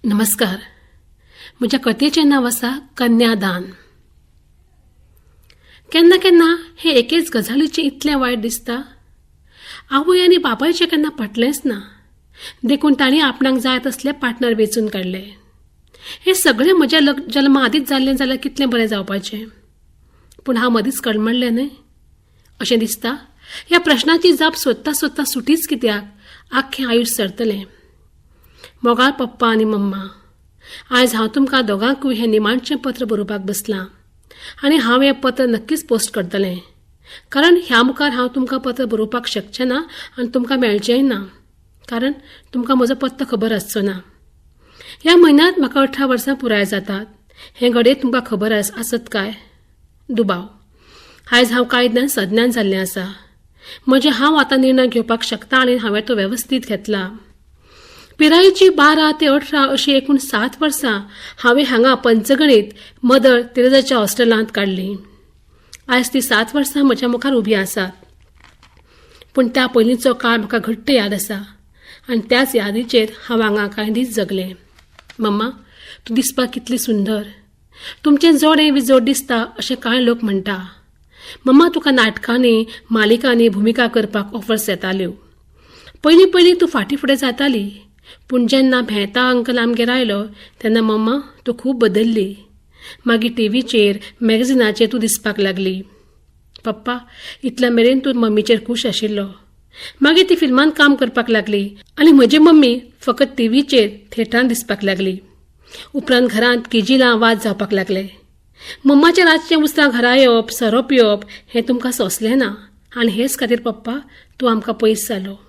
नमस्कार. म्हज्या कथेचें नांव आसा कन्यादान. केन्ना केन्ना हे एकेच गजालीचें इतलें वायट दिसता. आवय आनी बापायचें केन्ना पटलेंच ना, देखून तांणी आपणाक जाय तसले पार्टनर वेंचून काडले. हें सगळें म्हज्या जल्मा आदींच जाल्लें जाल्यार कितलें बरें जावपाचें. पूण हांव मदींच कडमडलें न्हय अशें दिसता. ह्या प्रश्नाची जाप सोदता सोदता सुटीच कित्याक, आख्खें आयुश्य सरतलें. मोगाळ पप्पा आनी मम्मा, आयज हांव तुमकां दोगांकूय हें निमाणचें पत्र बरोवपाक बसलां आनी हांव हें पत्र नक्कीच पोस्ट करतलें, कारण ह्या मुखार हांव तुमकां पत्र बरोवपाक शकचें ना आनी तुमकां मेळचेंय ना, कारण तुमकां म्हजो पत्तो खबर आसचो ना. ह्या म्हयन्यांत म्हाका 18 वर्सां पुराय जातात हें घडये तुमकां खबर आसत काय दुबाव. आयज हांव कायद्यान सज्ञान जाल्लें आसा. म्हजें हांव आतां निर्णय घेवपाक शकता आनी हांवें तो वेवस्थीत घेतला. पिरायेची 12 ते 18 अशी एकूण 7 वर्सां हांवें हांगा पंचगणीत मदर तेरेजाच्या हॉस्टेलांत काडलीं. आयज ती 7 वर्सां म्हज्या मुखार उबी आसात. पूण त्या पयलींचो काळ म्हाका घट्ट याद आसा आनी त्याच यादीचेर हांव हांगा कांय दीस जगलें. मम्मा, तूं दिसपाक कितली सुंदर. तुमचें जोडें विजोड दिसता अशें कांय लोक म्हणटा. मम्मा, तुका नाटकांनी मालिकांनी भुमिका करपाक ऑफर्स येताल्यो. पयलीं पयलीं तूं फाटीं फुडें जाताली, पूण जेन्ना मेहता अंकल आमगेर आयलो तेन्ना मम्मा तूं खूब बदल्ली. मागीर टीव्हीचेर मॅगझिनाचेर तूं दिसपाक लागली. पप्पा, इतल्या मेरेन तूं मम्मीचेर खूश आशिल्लो. मागीर ती फिल्मांत काम करपाक लागली आनी म्हजी मम्मी फकत टीव्हीचेर थिएटरांत दिसपाक लागली. उपरांत घरांत किजिलां वाद जावपाक लागले. मम्माच्या रातचें उसरां घरा येवप, सोरो पिवप हें तुमकां सोंसलें ना आनी हेच खातीर पप्पा तूं आमकां पयस जालो.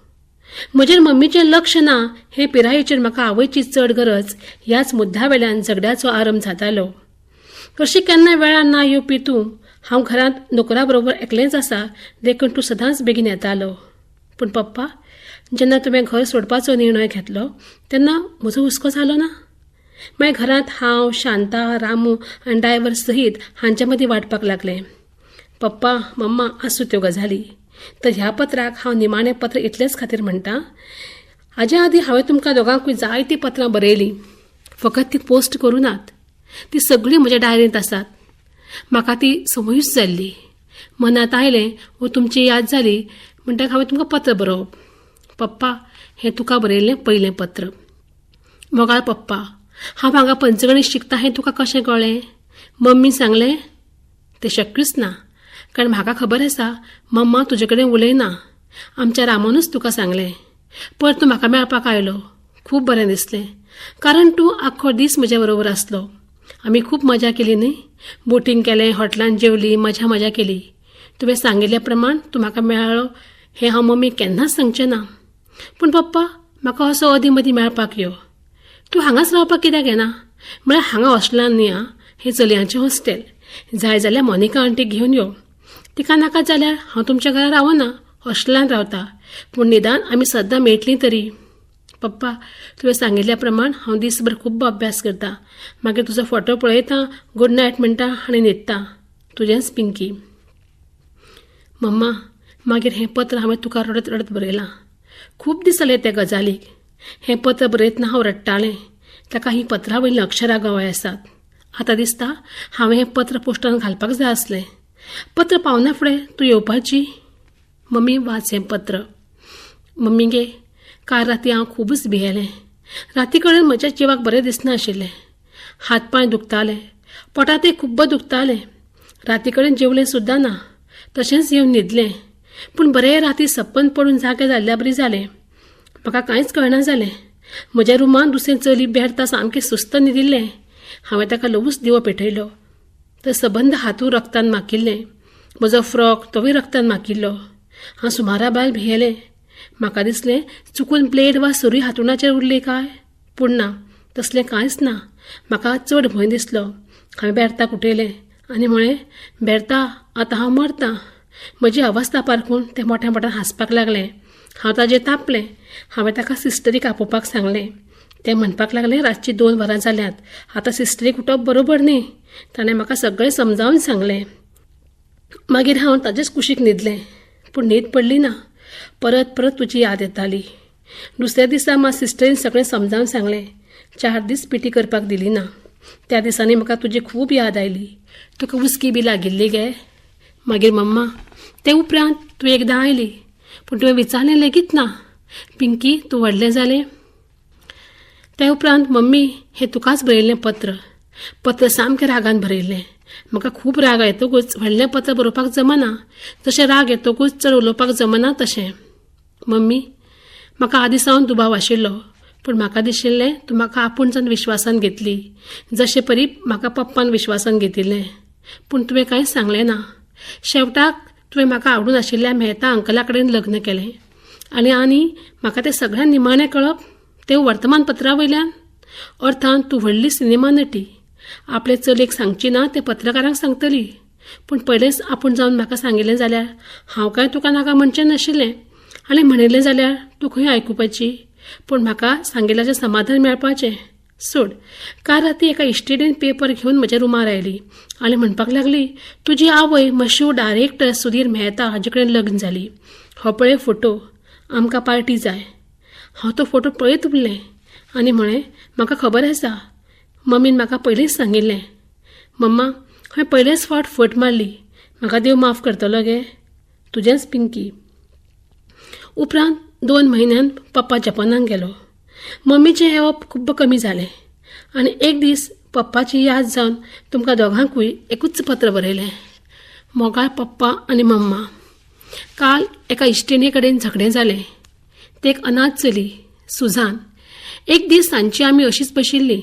म्हजेर मम्मीचें लक्ष ना हे पिरायेचेर म्हाका आवयची चड गरज ह्याच मुद्द्या वेल्यान झगड्याचो आरंभ जातालो. कशी केन्ना वेळार ना येवपी तूं, हांव घरांत नोकरा बरोबर एकलेंच आसा देखून तूं सदांच बेगीन येतालो. पूण पप्पा, जेन्ना तुवें घर सोडपाचो निर्णय घेतलो तेन्ना म्हजो हुस्को जालो ना. मागीर घरांत हांव, शांता, रामू आनी ड्रायव्हर सहीत हांचे मदीं वांटपाक लागलें. पप्पा, मम्मा, आसूं त्यो गजाली. तर ह्या पत्राक हांव निमाणें पत्र इतलेंच खातीर म्हणटा. हाजे आदीं हांवें तुमकां दोगांकूय जायतीं पत्रां बरयलीं, फकत तीं पोस्ट करूं नात. ती सगळीं म्हज्या डायरींत आसात. म्हाका ती संवयूच जाल्ली. मनांत आयलें वो तुमची याद जाली म्हणटकीर हांवें तुमकां पत्र बरोवप. पप्पा, हें तुका बरयल्लें पयलें पत्र. मोगाळ पप्पा, हांव हांगा पंचगणीत शिकता हें तुका कशें कळ्ळें? मम्मी सांगलें? तें शक्यूच ना, कारण म्हाका खबर आसा मम्मा तुजे कडेन उलयना. आमच्या रामानूच तुका सांगलें. परत तूं म्हाका मेळपाक आयलो, खूब बरें दिसलें, कारण तूं आख्खो दीस म्हज्या बरोबर आसलो. आमी खूब मजा केली न्ही. बोटींग केलें, हॉटेलांत जेवली, मजा मजा केली. तुवें सांगिल्ल्या प्रमाण तूं म्हाका मेळ्ळो हें हांव मम्मीक केन्नाच सांगचें ना. पूण पप्पा, म्हाका असो अदीं मदीं मेळपाक यो. तूं हांगाच रावपाक कित्याक येना? म्हळ्यार हांगा हॉस्टेलान न्ही आं, हें चलयांचें हॉस्टेल. जाय जाल्यार मोनिका आंटीक घेवन यो. तिका नाका जाल्यार हांव तुमच्या घरा रावना, हॉस्टेलान रावता. पूण निदान आमी सद्दां मेळटलीं तरी. पप्पा, तुवें सांगिल्ल्या प्रमाण हांव दीसभर खूब अभ्यास करता. मागीर तुजो फोटो पळयता, गुड नायट म्हणटा आनी न्हिदता. तुजेंच पिंकी. मम्मा, मागीर हें पत्र हांवें तुका रडत रडत बरयलां. खूब दीस जाले त्या गजालीक. हें पत्र बरयतना हांव रडटालें. ताका हीं पत्रां वयलीं अक्षरां गवाय आसात. आतां दिसता हांवें हें पत्र पोस्टान घालपाक जाय आसलें. पत्र पावना फुडें तूं येवपाची. मम्मी, वाच हें पत्र. मम्मी गे, काल राती हांव खुबूच भियेलें. राती कडेन म्हज्या जिवाक बरें दिसनाशिल्लें. हात पांय दुखताले, पोटांतय खूब्ब दुखतालें. राती कडेन जेवलें सुद्दां ना, तशेंच येवन न्हिदलें. पूण बरें राती सपन पडून जागें जाल्ल्या बरी जालें. म्हाका कांयच कळना जालें. म्हज्या रुमांत दुसरें चली बेर्ता सामकें सुस्त न्हिदिल्लें. हांवें ताका ल्हवूच दिवो पेटयलो तर सबंद हातूं रक्तान माखिल्लें. म्हजो फ्रॉक तोवूय रक्तान माखिल्लो. हांव सुमारा भायर भियेलें. म्हाका दिसलें चुकून ब्लेड वा सुरी हातुणाचेर उरली काय. पूण ना, तसलें कांयच ना. म्हाका चड भंय दिसलो. हांवें बेर्ताक उठयलें आनी म्हळें, बेर्ता, आतां हांव मरतां. म्हजी अवस्था पारखून तें मोठ्या मोठ्यान हांसपाक लागलें. हांव ताजेर तापलें. हांवें ताका सिस्टरीक आपोवपाक सांगलें. तें म्हणपाक लागलें, रातचीं 2 वरां जाल्यांत, आतां सिस्टरीक उठप बरोबर न्ही. ताणें म्हाका सगळें समजावन सांगलें. मागीर हांव ताजेच कुशीक न्हिदलें, पूण न्हीद पडली ना. परत परत तुजी याद येताली. दुसऱ्या दिसा मात सिस्टरीन सगळें समजावन सांगलें. 4 दीस पी टी करपाक दिली ना. त्या दिसांनी म्हाका तुजी खूब याद आयली. तुका उचकी बी लागिल्ली गे. मागीर मम्मा, ते उपरांत तूं एकदां आयली, पूण तुवें विचारलें लेगीत ना, पिंकी तूं व्हडलें जालें. त्या उपरांत मम्मी, हें तुकाच बरयल्लें पत्र. पत्र सामकें रागान बरयल्लें. म्हाका खूब राग येतकूच व्हडलें पत्र बरोवपाक जमना, जशें राग येतकूच चड उलोवपाक जमना तशें. मम्मी, म्हाका आदीं सावन दुबाव आशिल्लो, पूण म्हाका दिशिल्लें तूं म्हाका आपूण जावन विश्वासान घेतली, जशें परी म्हाका पप्पान विश्वासान घेतिल्लें. पूण तुवें कांयच सांगलें ना. शेवटाक तुवें म्हाका आवडून आशिल्ल्या मेहता अंकला कडेन लग्न केलें. आनी आनी म्हाका तें सगळ्यां निमाणें कळप तें वर्तमानपत्रा वयल्यान. अर्थान तूं व्हडली सिनेमा नटी, आपले चलयेक सांगची ना तें पत्रकारांक सांगतली. पूण पयलेंच आपूण जावन म्हाका सांगिल्लें जाल्यार हांव कांय तुका नाका म्हणचें नाशिल्लें, आनी म्हणिल्लें जाल्यार तूं खंय आयकुपाची. पूण म्हाका सांगिल्ल्याचें समाधान मेळपाचें. सोड. काल राती एका इश्टिणीन पेपर घेवन म्हज्या रुमार आयली आनी म्हणपाक लागली, तुजी आवय मशहूर डायरेक्टर सुधीर मेहता हाजे कडेन लग्न जाली. हो पळय फोटो, आमकां पार्टी जाय. हांव तो फोटो पळयत उरलें आनी म्हळें, म्हाका खबर आसा, मम्मीन म्हाका पयलींच सांगिल्लें. मम्मा, हांवें पयलेच फावट फट मारली, म्हाका देव माफ करतलो गे. तुजेंच पिंकी. उपरांत 2 म्हयन्यान पप्पा जपानाक गेलो. मम्मीचें येवप खूब्ब कमी जालें आनी एक दीस पप्पाची याद जावन तुमकां दोगांकूय एकूच पत्र बरयलें. मोगाळ पप्पा आनी मम्मा, काल एका इश्टिणी कडेन झगडें जालें. तें एक अनाथ चली, सुजान. एक दीस सांजची आमी अशीच बशिल्लीं.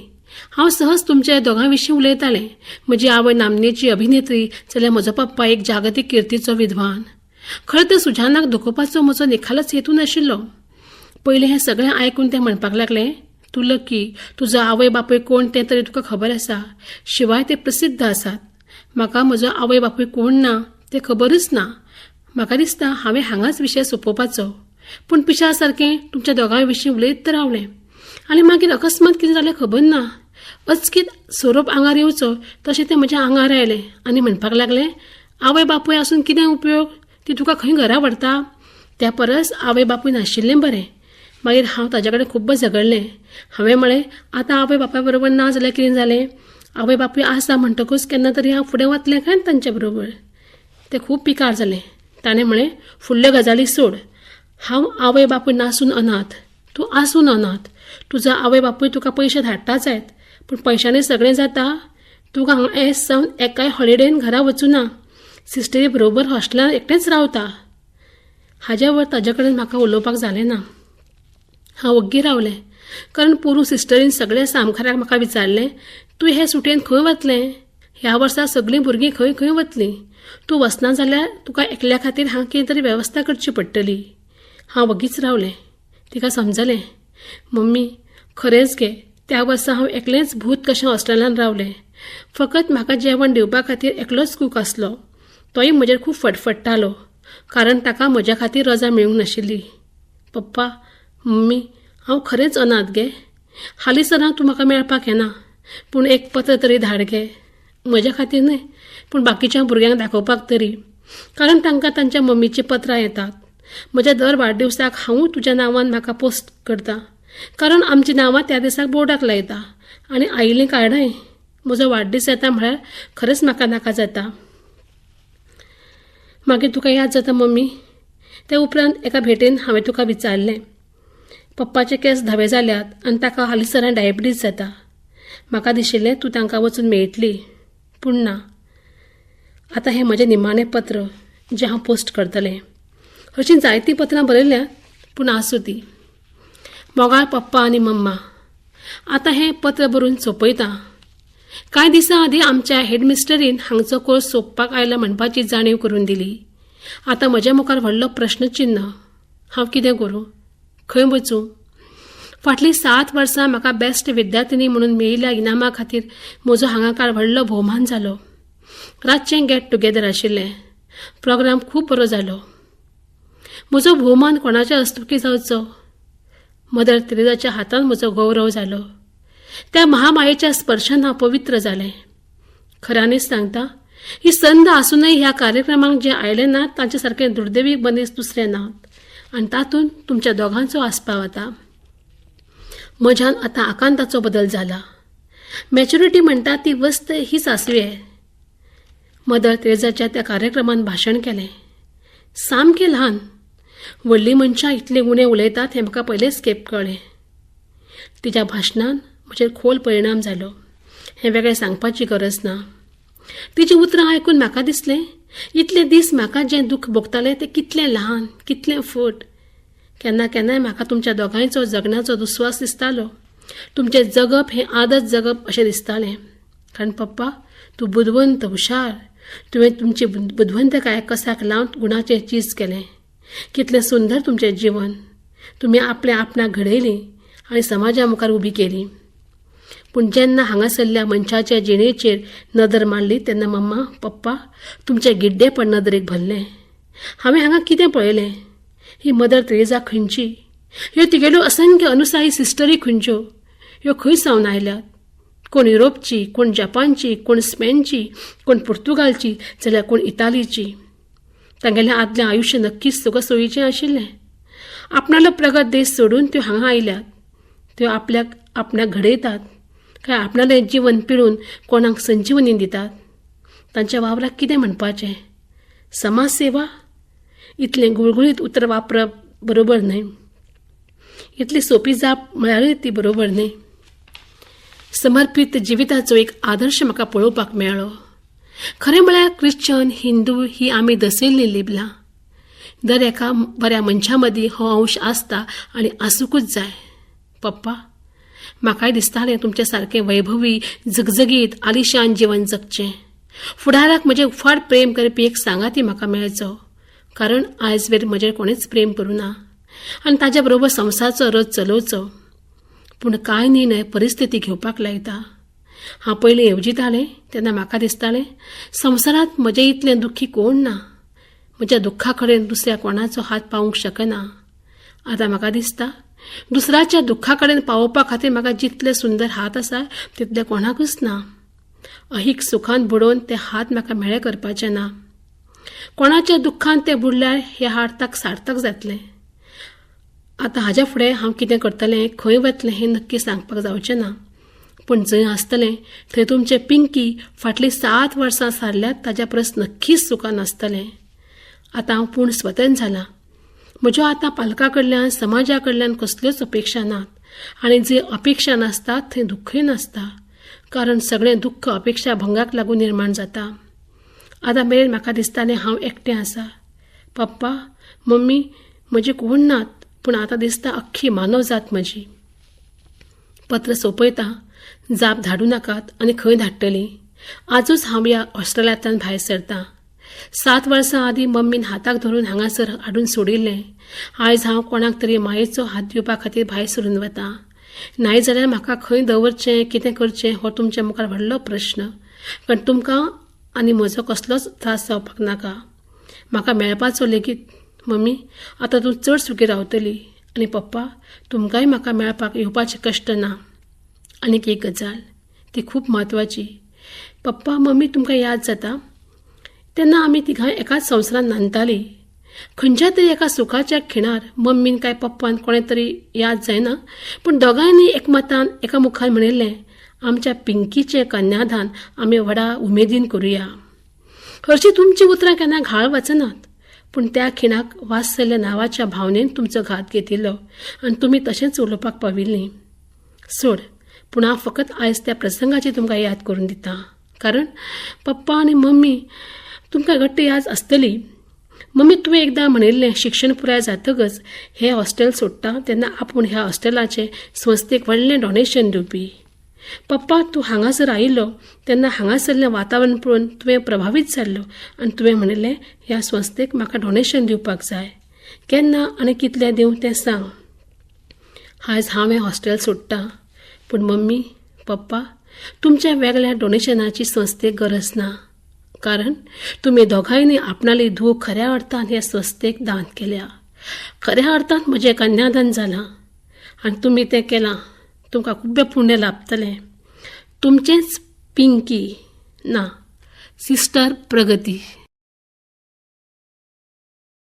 हांव सहज तुमच्या दोगां विशीं उलयतालें. म्हजी आवय नामनेची अभिनेत्री जाल्यार म्हजो पप्पा एक जागतीक किर्तीचो विद्वान. खरें तर सुजानाक दुखोवपाचो म्हजो निखालच हेतू नाशिल्लो. पयलें हें सगळें आयकून तें म्हणपाक लागलें, तूं लकी, तुजो आवय बापूय कोण तें तरी तुका खबर आसा, शिवाय ते प्रसिद्ध आसात. म्हाका म्हजो आवय बापूय कोण ना तें खबरूच ना. म्हाका दिसता हांवें हांगाच विशय सोंपोवपाचो. पूण पिशा सारकें तुमच्या दोगां विशीं उलयत रावलें. आनी मागीर अकस्मात कितें जालें खबर ना, अचकीत सोरोप आंगार येवचो तशें तें म्हज्या आंगार आयलें आनी म्हणपाक लागलें, आवय बापूय आसून कितें उपयोग, ती तुका खंय घरा व्हरता, त्या परस आवय बापूय नाशिल्लें बरें. मागीर हांव ताज्या कडेन खूब्ब झगडलें. हांवें म्हळें, आतां आवय बापाय बरोबर ना जाल्यार कितें जालें, आवय बापूय आसा म्हणटकूच केन्ना तरी हांव फुडें वतलें काय तांचे बरोबर. तें खूब पिकार जालें. ताणें म्हळें, फुडल्यो गजाली सोड, हांव आवय बापूय नासून अनाथ, तूं आसून अनाथ. तुजो आवय बापूय तुका पयशे धाडटा जायत, पूण पयशांनी सगळें जाता. तुका हांगा एस जावन एकाय हॉलिडेन घरा वचूं ना, सिस्टरी बरोबर हॉस्टेलान एकटेंच रावता. हाज्या वर ताज्या कडेन म्हाका उलोवपाक जालें ना. हांव ओग्गी रावलें, कारण पोरूं सिस्टरीन सगळ्या सामकाराक म्हाका विचारलें, तूं हे सुटयेन खंय वतलें, ह्या वर्सा सगळीं भुरगीं खंय खंय वतलीं, तूं वचना जाल्यार तुका एकल्या खातीर हांव कितें तरी वेवस्था करची पडटली. हांव वगीच रावलें. तिका समजलें. मम्मी, खरेंच गे, त्या वर्सा हांव एकलेंच भूत कशें हॉस्टेलान रावलें. फकत म्हाका जेवण दिवपा खातीर एकलोच कूक आसलो, तोय म्हजेर खूब फटफट्टालो, कारण ताका म्हज्या खातीर रजा मेळूंक नाशिल्ली. पप्पा, मम्मी, हांव खरेंच अनाथ गे. हालींसरां तूं म्हाका मेळपाक येना, पूण एक पत्र तरी धाड गे, म्हज्या खातीर न्हय पूण बाकीच्या भुरग्यांक दाखोवपाक तरी, कारण तांकां तांच्या मम्मीचीं पत्रां येतात. म्हज्या दर वाडदिवसाक हांवूय तुज्या नांवान म्हाका पोस्ट करता, कारण आमचीं नांवां त्या दिसाक बोर्डाक लायता आनी आयिल्लीं कार्डांय. म्हजो वाडदीस येता म्हळ्यार खरेंच म्हाका नाका जाता. मागीर तुका याद जाता मम्मी, ते उपरांत एका भेटेन हांवें तुका विचारलें, पप्पाचे केंस धवे जाल्यात आनी ताका हालींसरां डायबिटीज जाता, म्हाका दिशिल्लें तूं तांकां वचून मेळटली, पूण ना. आतां हें म्हजें निमाणें पत्र जें हांव पोस्ट करतलें. अशीं जायतीं पत्रां बरयल्यांत, पूण आसूं ती. मोगाळ पप्पा आनी मम्मा, आतां हें पत्र बरोवन सोंपयतां. कांय दिसां आदीं आमच्या हेडमिस्टरीन हांगचो कोर्स सोंपपाक आयला म्हणपाची जाणीव करून दिली. आतां म्हज्या मुखार व्हडलो प्रश्नचिन्न, हांव कितें करूं, खंय वचूं. फाटलीं 7 वर्सां म्हाका बेस्ट विद्यार्थिनी म्हणून मेळिल्ल्या इनामा खातीर म्हजो हांगाकार व्हडलो भोवमान जालो. रातचें गेट टुगेदर आशिल्लें. प्रोग्राम खूब बरो जालो. म्हजो भोवमान कोणाच्या हस्तुकीं जावचो? मदर तेरेजाच्या हातान म्हजो गौरव जालो. त्या महामायेच्या स्पर्शान हांव पवित्र जालें. खऱ्यांनीच सांगता, ही संद आसूनय ह्या कार्यक्रमाक जे आयले नात तांचे सारके दुर्दैवी मनीस दुसरे नात. आनी तातूंत तुमच्या दोगांचो आस्पाव जाता. म्हज्यान आतां आकांताचो बदल जाला. मॅच्युरिटी म्हणटा ती वस्त हीच आसुये. मदर तेरेजाच्या त्या कार्यक्रमांत भाशण केलें. सामकें ल्हान, व्हडलीं मनशां इतलें उणें उलयतात हें म्हाका पयलेच खेप कळ्ळें. तिच्या भाशणान म्हजेर खोल परिणाम जालो हें वेगळें सांगपाची गरज ना. तिचीं उतरां आयकून म्हाका दिसलें, इतले दीस म्हाका जें दुख्ख भोगतालें तें कितलें ल्हान, कितलें फट. केन्ना केन्नाय म्हाका तुमच्या दोगांयचो जगण्याचो दुस्वास दिसतालो. तुमचें जगप हें आदत जगप अशें दिसतालें. कारण पप्पा, तूं बुदवंत, हुशार. तुवें तुमची बुदवंतकाय कसाक लावन गुणाचें चीज केलें. कितलें सुंदर तुमचें जीवन. तुमी आपलें आपणाक घडयलीं आनी समाजा मुखार उबी केली. पूण जेन्ना हांगासरल्या मनशाचे जिणेचेर नदर मारली तेन्ना मम्मा, पप्पा, तुमचें गिड्डेपण नदरेक भरलें. हांवें हांगा कितें पळयलें? ही मदर तेरेजा खंयची? ह्यो तिगेल्यो असंख्य अनुसायी सिस्टरी खंयच्यो? ह्यो खंय सावन आयल्यात? कोण युरोपची, कोण जपानची, कोण स्पेनची, कोण पुर्तुगालची, जाल्यार कोण इतालीची. तांगेलें आदलें आयुश्य नक्कीच सुखसोयीचें आशिल्लें. आपणालो प्रगत देश सोडून त्यो हांगा आयल्यात. त्यो आपल्याक आपणाक घडयतात काय आपणालें जीवन पिळून कोणाक संजीवनी दितात? तांच्या वावराक कितें म्हणपाचें? समाजसेवा? इतलें गुळगुळीत उतर वापरप बरोबर न्हय. इतली सोपी जाप म्हळ्यारूय ती बरोबर न्हय. समर्पीत जिविताचो एक आदर्श म्हाका पळोवपाक मेळ्ळो. खरें म्हळ्यार क्रिश्चन, हिंदू ही आमी दसयल्लीं लिबलां. दर एका बऱ्या मनशा मदीं हो अंश आसता आनी आसुंकूच जाय. पप्पा, म्हाकाय दिसतालें तुमचे सारकें वैभवी, झगझगीत, आलिशान जीवन जगचें. फुडाराक म्हजें उफाट प्रेम करपी एक सांगाती म्हाका मेळचो. कारण आयजवेर म्हजेर कोणेंच प्रेम करूं ना आनी ताज्या बरोबर संवसारचो रथ चलोवचो. पूण कांय निर्णय परिस्थिती घेवपाक लायता. हांव पयलीं येवजितालें तेन्ना म्हाका दिसतालें संवसारांत म्हजें इतलें दुख्खी कोण ना. म्हज्या दुख्खा कडेन दुसऱ्या कोणाचो हात पावूंक शकना. आतां म्हाका दिसता दुसऱ्याच्या दुख्खा कडेन पावोवपा खातीर म्हाका जितले सुंदर हात आसा तितले कोणाकूच ना. अहीक सुखान बुडोवन ते हात म्हाका मेळे करपाचे ना. कोणाच्या दुख्खान ते बुडल्यार हे हाताक सार्थक जातलें. आतां हाज्या फुडें हांव कितें करतलें, खंय वतलें हें नक्की सांगपाक जावचें ना. पूण जंय आसतलें थंय तुमचें पिंकी फाटलीं 7 वर्सां सारल्यात ताज्या परस नक्कीच सुखान आसतलें. आतां हांव पूण स्वतंत्र जालां. म्हज्यो आतां पालका कडल्यान, समाजा कडल्यान कसल्योच अपेक्षा नात. आनी जंय अपेक्षा नासतात थंय दुख्खय नासता. कारण सगळें दुख्ख अपेक्षा भंगाक लागून निर्माण जाता. आतां मेरेन म्हाका दिसतालें हांव एकटें आसा. पप्पा, मम्मी म्हजी कोण नात, पूण आतां दिसता अख्खी मानवजात म्हजी. पत्र सोंपयता. जाप धाडूं नाकात आनी खंय धाडटली? आजूच हांव ह्या हॉस्टेलांतल्यान भायर सरतां. 7 वर्सां आदीं मम्मीन हाताक धरून हांगासर हाडून सोडिल्लें. आयज हांव कोणाक तरी मायेचो हात दिवपा खातीर भायर सरून वतां. नाय जाल्यार म्हाका खंय दवरचें, कितें करचें हो तुमच्या मुखार व्हडलो प्रश्न. कारण तुमकां आनी म्हजो कसलोच त्रास जावपाक नाका. म्हाका मेळपाचो लेगीत. मम्मी, आतां तूं चड सुखी रावतली आनी पप्पा, तुमकांय म्हाका मेळपाक येवपाचें कश्ट ना. आनीक एक गजाल, ती खूब म्हत्वाची. पप्पा, मम्मी, तुमकां याद जाता तेन्ना आमी तिगांय एकाच संवसारांत नांदतालीं. खंयच्या तरी एका सुखाच्या खिणार मम्मीन काय पप्पान कोणें तरी याद जायना, पूण दोगांयनी एकमतान एका मुखार म्हणिल्लें, आमच्या पिंकीचें कन्यादान आमी व्हडा उमेदीन करुया. हरशीं तुमचीं उतरां केन्ना घाळ वचनात, पूण त्या खिणाक वात्सल्य नांवाच्या भावनेन तुमचो घात घेतिल्लो आनी तुमी तशेंच उलोवपाक पाविल्लीं. सोड, पूण हांव फकत आयज त्या प्रसंगाची तुमकां याद करून दितां. कारण पप्पा आनी मम्मी तुमकां घट्ट याद आसतली. मम्मी, तुवें एकदां म्हणिल्लें शिक्षण पुराय जातकच हें हॉस्टेल सोडटा तेन्ना आपूण ह्या हॉस्टेलाचे संस्थेक व्हडलें डोनेशन दिवपी. पप्पा, तूं हांगासर आयिल्लो तेन्ना हांगासरलें वातावरण पळोवन तुवें प्रभावीत जाल्लो आनी तुवें म्हणिल्लें ह्या संस्थेक म्हाका डोनेशन दिवपाक जाय. केन्ना आनी कितलें दिवं तें सांग. आयज हांव हें हॉस्टेल सोडटां, पूण मम्मी, पप्पा, तुमच्या वेगळ्या डोनेशनाची संस्थेक गरज ना. कारण तुमी दोगांयनी आपणाली धूव खऱ्या अर्थान हे संस्थेक दान केल्या. खऱ्या अर्थान म्हजें कन्यादान जालां आनी तुमी तें केलां. तुमकां खूब पुण्य लाभतलें. तुमचेंच पिंकी ना, सिस्टर प्रगती.